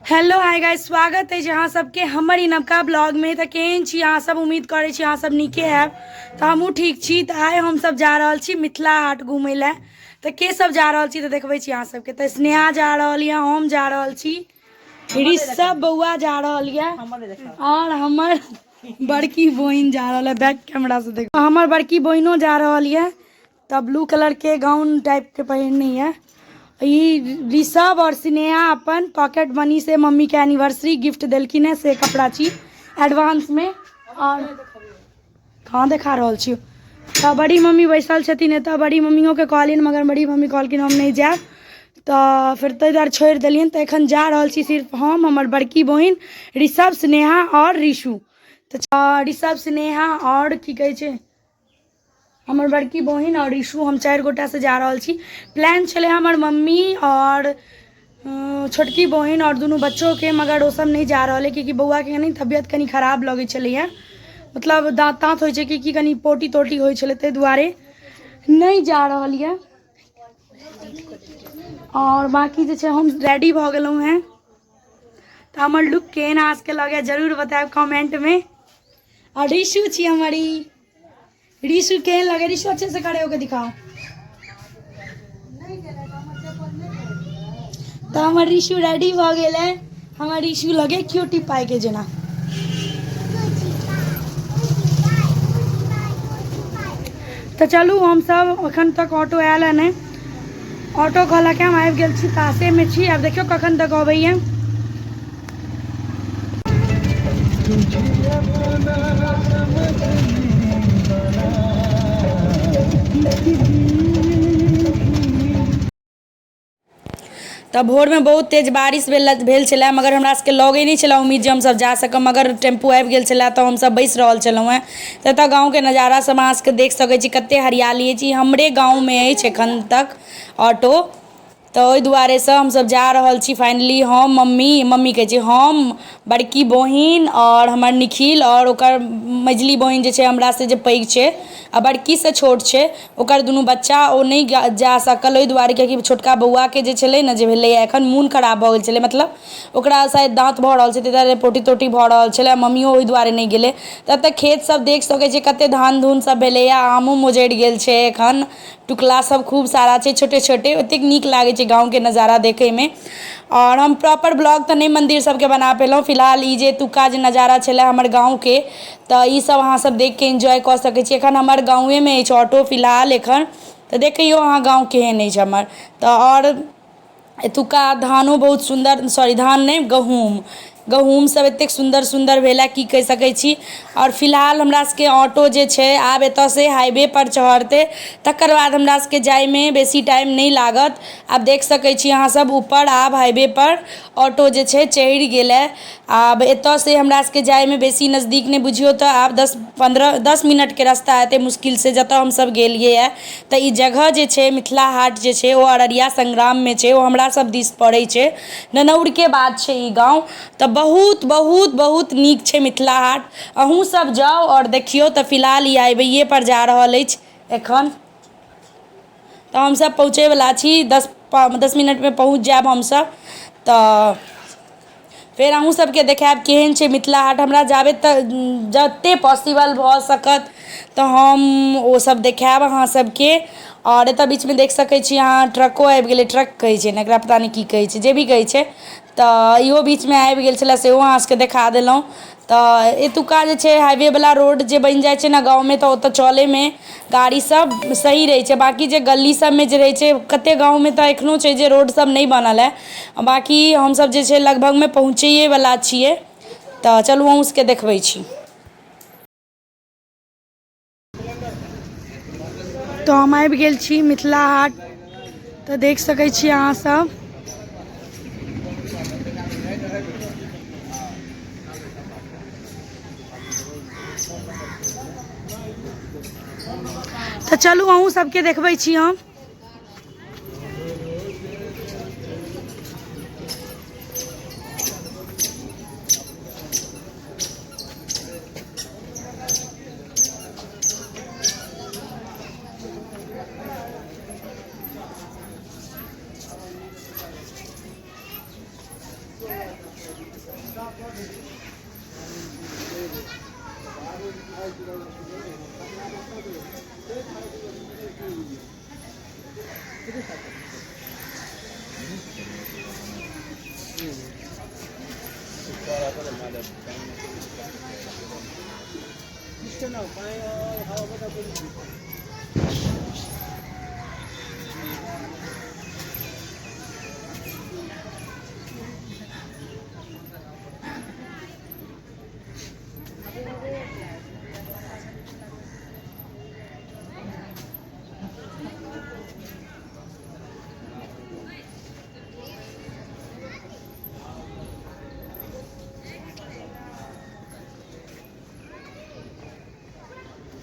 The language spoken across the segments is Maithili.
हेलो हाय गाइस, स्वागत अछि अहाँ सबके हमर ई नवका ब्लॉगमे। तऽ केहन छी अहाँ सब? उम्मीद करै छी अहाँ सब नीके हैब, तऽ हमहूँ ठीक छी। तऽ आइ हमसब जा रहल छी मिथिला हाट घुमै लए। तऽ के सब जा रहल छी तऽ देखबै छी अहाँ सबके। तऽ स्नेहा जा रहल यऽ, हम जा रहल छी, ऋषभ बौआ जा रहल यऽ और हमर बड़की बहिन जा रहल है। बैक कैमरा से देख, हमर बड़की बहिनो जा रहल यऽ। तऽ ब्लू कलर के गाउन टाइप के पहिरने यऽ ई ऋषभ। और स्नेहा अपन पॉकेट मनी से मम्मी के एनिवर्सरी गिफ्ट देलखिन है, से कपड़ा छी एडवांस में। और कहाँ देखा रहल छी। तऽ बड़ी मम्मी बैसल छथिन एतऽ। बड़ी मम्मियोके कहलियनि, मगर बड़ी मम्मी कहलखिन हम नहि जायब, तऽ फेर ताहि दुआरे छोड़ि देलियनि। तऽ एखन जा रहल छी सिर्फ हम, हमर बड़की बहिन, ऋषभ, स्नेहा आओर ऋषु। तऽ ऋषभ, स्नेहा आओर की कहै छै हमर बड़की बहिन आओर ऋषु, हम चारि गोटासँ जा रहल छी। प्लान छलै हमर मम्मी आओर छोटकी बहिन आओर दुनू बच्चोके, मगर ओसभ नहि जा रहल अइ, किएकि बौआके कनि तबियत कनि खराब लगै छलैए, मतलब दाँत ताँत होइ छै कि की, कनि पोटी तोटी होइ छलै, ताहि दुआरे नहि जा रहल यए। आओर बाँकी जे छै हम रेडी भऽ गेलहुँ हेँ। तऽ हमर लुक केहन अहाँ सबके लगैए जरूर बतायब कमेंटमे। आओर ऋषु छी हमर ई। ऋषु केहन लगे? ऋषु अच्छे से खड़े होके दिखाओ। तऽ हमर ऋषु रेडी भऽ गेल है। हमर ऋषु लगे क्यूटी पाई के जेना। तऽ चलू हमसब, एखन तक ऑटो आयल है नहि। ऑटो कहलक हम आबि गेल छी, पासेमे छी। आब देखियौ कखन तक अबैया। तऽ भोरमे बहुत तेज बारिश भेल भेल छलए, मगर हमरा सबके लगै नहि छलए उम्मीद जे हमसब जा सकब, मगर टेम्पू आबि गेल छलए तऽ हमसब बैसि रहल छलहुँ हेँ। तऽ एतऽ गाँवके नजारा सब अहाँ सबके देख सकै छी, कते हरियाली अछि। ई हमरे गाँवमे अछि एखन तक ऑटो। तऽ ओहि दुआरेसँ हमसभ जा रहल छी फाइनली। हम, मम्मी, मम्मी कहै छी, हम, बड़की बहिन आओर हमर निखिल आओर ओकर मझिली बहिन जे छै हमरासँ जे पैघ छै आ बड़कीसँ छोट छै, ओकर दुनू बच्चा ओ नहि जा सकल ओहि दुआरे किएकि छोटका बौआके जे छलै ने जे भेलैए एखन मोन खराब भऽ गेल छलै, मतलब ओकरा शायद दाँत भऽ रहल छै, ताहि दुआरे पोटी तोटी भऽ रहल छलै। आ मम्मियो ओहि दुआरे नहि गेलै। तऽ एतय खेतसभ देख सकै छियै, कतेक धान धुनसभ भेलैए, आमो मोजड़ि गेल छै, एखन टुकला सब खूब सारा छै छोटे छोटे। ओतेक नीक लागै छै गाँवके नजारा देखैमे। आओर हम प्रॉपर ब्लॉग तऽ नहि मन्दिर सबके बना पेलहुँ। फिलहाल ई जे एतुका जे नजारा छलै हमर गाँवके, तऽ ई सब अहाँ सब देखिके एन्जॉय कऽ सकै छी। एखन हमर गाँवेमे अछि ऑटो फिलहाल एखन। तऽ देखियौ अहाँ गाँव केहन अछि हमर। तऽ आओर एतुका धानो बहुत सुन्दर, सॉरी धान नहि, गहूँम, गहूँमसभ एतेक सुन्दर सुन्दर भेलए की कहि सकै छी। आओर फिलहाल हमरा सभके ऑटो जे छै आब एतयसँ हाईवेपर चढ़तै, तकर बाद हमरा सभके जाइमे बेसी टाइम नहि लागत। आब देख सकै छी अहाँसभ ऊपर आब हाईवेपर ऑटो जे छै चढ़ि गेलए। आब एतयसँ हमरा सभके जाइमे बेसी नजदीक नहि बुझियौ तऽ आब 10 15 10 मिनटके रास्ता हेतै मुश्किलसँ जतय हमसभ गेलियैए। तऽ ई जगह जे छै मिथिला हाट जे छै ओ अररिया संग्राममे छै, ओ हमरा सब दिस पड़ै छै, ननौरके बाद छै ई गाँव। तऽ बहुत बहुत बहुत नीक छै मिथिला हाट, अहूँ सब जाउ आओर देखियौ। तऽ फिलहाल ई हाईवेये पर जा रहल अछि एखन। तऽ हमसब पहुँचैवला छी, 10 मिनटमे पहुँच जायब हमसब। तऽ फेर अहूँ सबके देखायब केहन छै मिथिला हाट। हमरा जाबे तक जते पॉसिबल भऽ सकत तऽ हम ओसब देखायब अहाँ सबके। आओर एतऽ बीचमे देख सकै छी अहाँ, ट्रको आबि गेलै। ट्रक कहै छै ने एकरा, पता नहि की कहै छै, जे भी कहै छै। तऽ इहो बीचमे आबि गेल छलै, सेहो अहाँ सबके देखा देलहुँ। तऽ एतुका जे छै हाईवेवला रोड जे बनि जाइ छै ने गाँवमे, तऽ ओतऽ चलैमे गाड़ी सब सही रहै छै। बाँकी जे गली सबमे जे रहै छै, कते गाँवमे तऽ एखनो छै जे रोड सब नहि बनल अइ। बाँकी हमसब जे छै लगभगमे पहुँचैएवला छियै। तऽ चलू अहूँ सबके देखबै छी। तऽ हम आबि गेल छी मिथिला हाट, तऽ देख सकै छी अहाँ सब। तऽ चलू अहूँ सबके देखबै छी हम।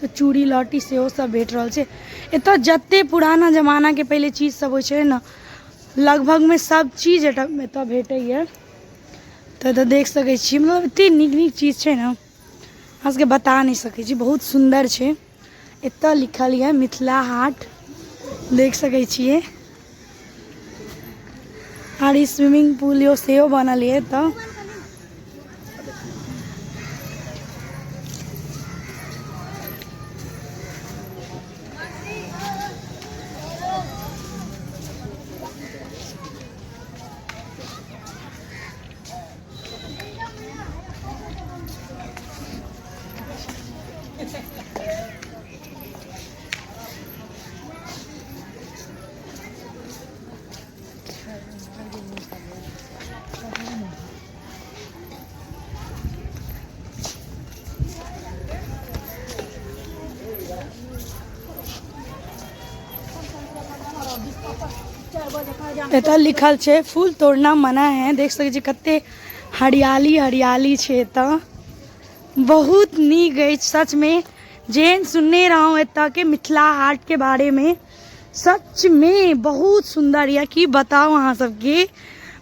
तऽ चूड़ी लहठी सेहो सब भेट रहल छै। एतऽ जते पुराना जमानाके पहिले चीज सब होइ छै ने, लगभगमे सब चीज एतऽ भेटैए। तऽ एतऽ देख सकै छी, मतलब एते नीक नीक चीज छै ने, अहाँ सबके बता नहि सकै छी, बहुत सुन्दर छै। एतऽ लिखल यऽ मिथिला हाट, देख सकै छियै। आर ई स्विमिंग पूल यो सेहो बनल यऽ एतऽ। एतऽ लिखल छै फूल तोड़ना मना है। देख सकै छी कते हरियाली हरियाली छै एतऽ, बहुत नीक अछि सचमे। जेहन सुनने रहौं एतऽके मिथिला हाटके बारेमे, सचमे बहुत सुन्दर यऽ, की बताउ अहाँ सबके।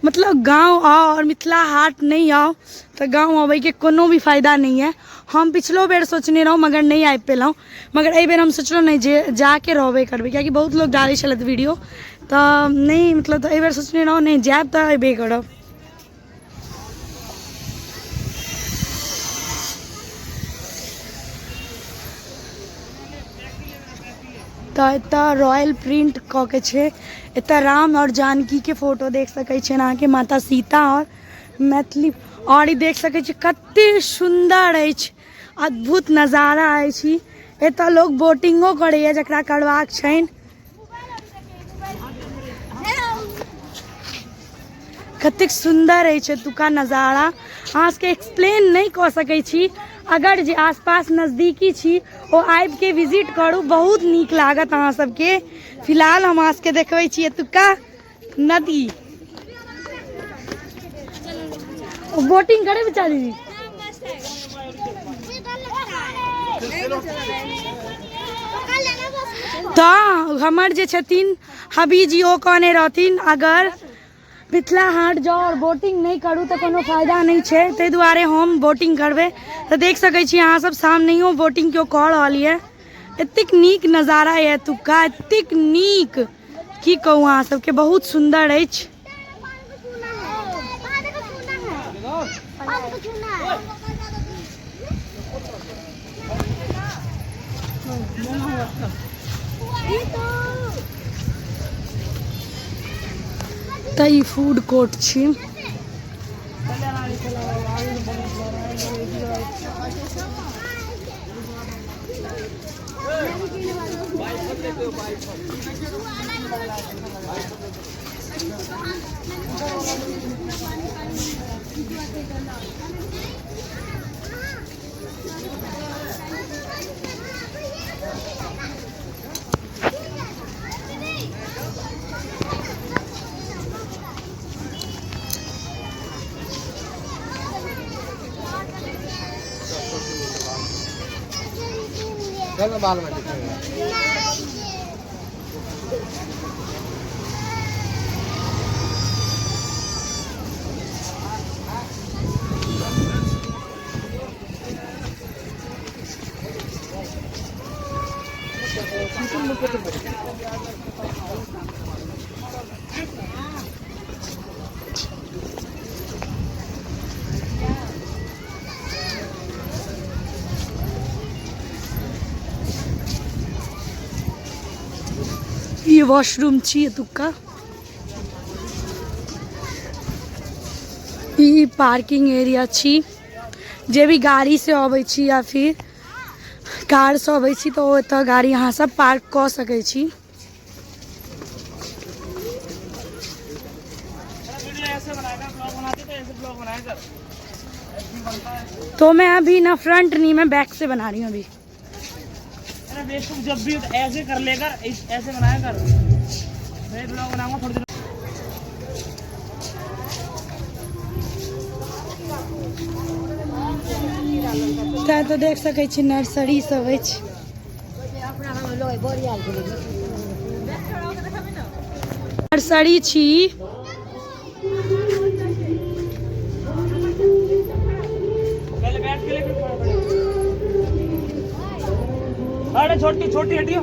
मतलब गाँव आउ आओर मिथिला हाट नहि आउ तऽ गाँव अबैके कोनो भी फायदा नहि यऽ। हम पिछलो बेर सोचने रहौं मगर नहि आबि पेलहुँ, मगर एहिबेर हम सोचलहुँ नहि जे जाके रहबे करबै, कियाकि बहुत लोक डालै छलथि वीडियो, तऽ नहि मतलब तऽ एहिबेर सोचने रहौं नहि जायब तऽ अयबे करब। तऽ एतऽ रॉयल प्रिंट कऽ के छै, एतऽ राम आओर जानकी के फोटो देख सकै छियनि अहाँके, माता सीता आओर मैथिली। आओर ई देख सकै छी कते सुन्दर अछि, अद्भुत नजारा अछि ई। एतऽ लोग बोटिंगो करैया जकरा करबाक छनि। कतेक सुन्दर अछि एतुका नजारा, अहाँ सबके एक्सप्लेन नहि कऽ सकै छी। अगर जे आसपास नजदीकी छी ओ आबिके विजिट करू, बहुत नीक लागत अहाँ सबके। फिलहाल हम अहाँ सबके देखबै छी एतुका नदी। बोटिंग करे बच्चा दीदी? तऽ हमर जे छथिन हबी जी, ओ कहने रहथिन अगर मिथिला हाट जाउ आओर बोटिंग नहि करू तऽ कोनो फायदा नहि छै, ताहि दुआरे हम बोटिंग करबै। तऽ देख सकै छी अहाँ सब, सामनेयो बोटिंग केओ कऽ रहल यऽ। एतेक नीक नजारा यऽ एतुका, एतेक नीक की कहू अहाँ सबके, बहुत सुन्दर अछि। तऽ ई फूड कोर्ट छी। चल ना बाल में दिखेगा। ई वॉशरूम छी एतुक्का। ई पार्किंग एरिया छी। जे भी गाड़ी से अबै छी या फिर कार से अबै छी तऽ ओतऽ गाड़ी अहाँ सब पार्क कऽ सकै छी। तो मैं अभी ना फ्रंट नहीं, मैं बैक से बना रही हूँ अभी। अरे बेवकूफ, जब भी ऐसे कर लेकर ऐसे बनाया कर, मैं ब्लॉग बनाऊंगा थोड़ी देर। तऽ देख सकै छी नर्सरी सब अछि। नर्सरी छी। पहले बैठ के ले, फिर खड़े खड़े। अरे छोटी छोटी हटियो।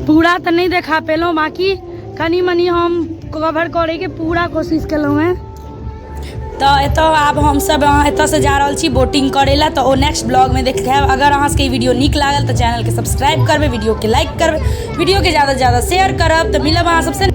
पूरा तऽ नहि देखा पेलहुँ, बाँकी कनि मनि हम कवर करैके पूरा कोशिश केलहुँ हेँ। तऽ एतऽ आब हमसब एतऽसँ जा रहल छी बोटिंग करै लए, तऽ ओ नेक्स्ट ब्लॉगमे देखायब। अगर अहाँ सबके ई वीडियो नीक लागल तऽ चैनलके सब्सक्राइब करबै, वीडियोके लाइक करबै, वीडियोके ज्यादासँ ज्यादा शेयर करब। तऽ मिलब अहाँ सबसँ।